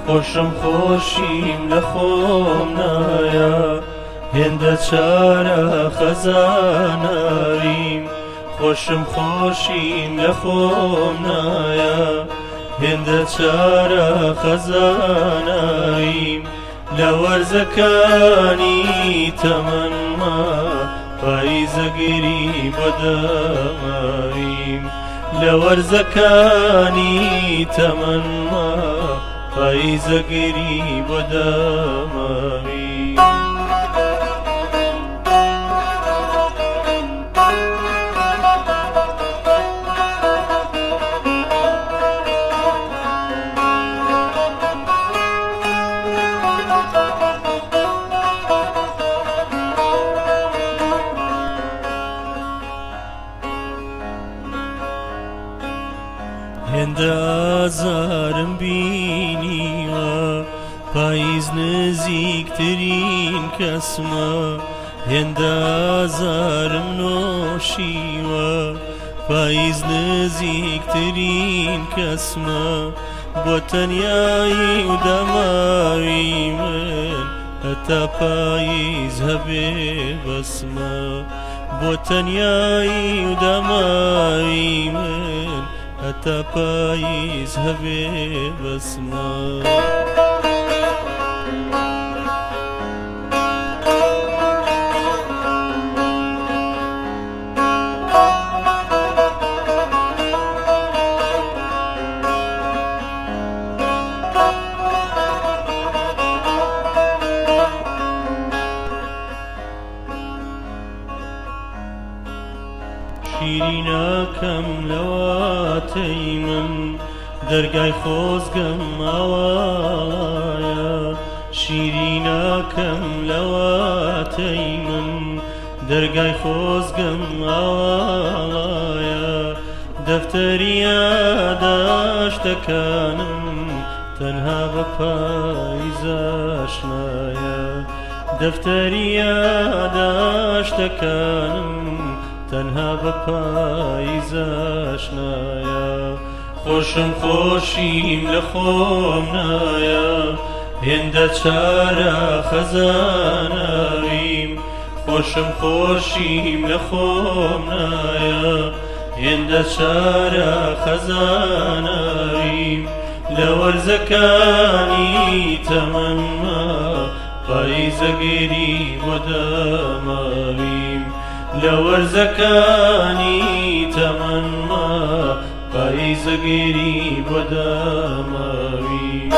خۆشم خۆشیم لە خۆم نایە، هێندە چارە خەزاناویم. خۆشم خۆشیم لە خۆم نایە، هێندە چارە خەزاناویم. لە وەرزەکانی تەمەنما پاییزەگری بۆ دەماویم. لە وەرزەکانی تەمەنما پاییزەگری بۆ دەماویم. هێندە ئازارم بینیوە، پاییز نزیکترین کەسمە. هێندە ئازارم نۆشیوە، پاییز نزیکترین کەسمە. بۆ تەنیایی و دەماوی من، هەتا پاییز هەبێ بەسمە. بۆ تەنیایی و دەماوی من، هەتا پاییز هەبێ بەسمە. شیریناکەم لەواتەی من، دەرگای خۆزگەم ئاواڵایە. شیریناکەم لەواتەی من، دەرگای خۆزگەم ئاواڵایە. دەفتەری یاداشتەکانم تەنها بە پاییز ئاشنایە. دەفتەری یاداشتەکانم تەنها بە پاییز ئاشنایە. خۆشم خۆشیم لە خۆم نایە، هێندە چارە خەزاناویم. خۆشم خۆشیم لە خۆم نایە، هێندە چارە خەزاناویم. لە وەرزەکانی تەمەنما پاییزەگری بۆ داماویم. لە وەرزەکانی تەمەنما پاییزەگری بۆ داماویم.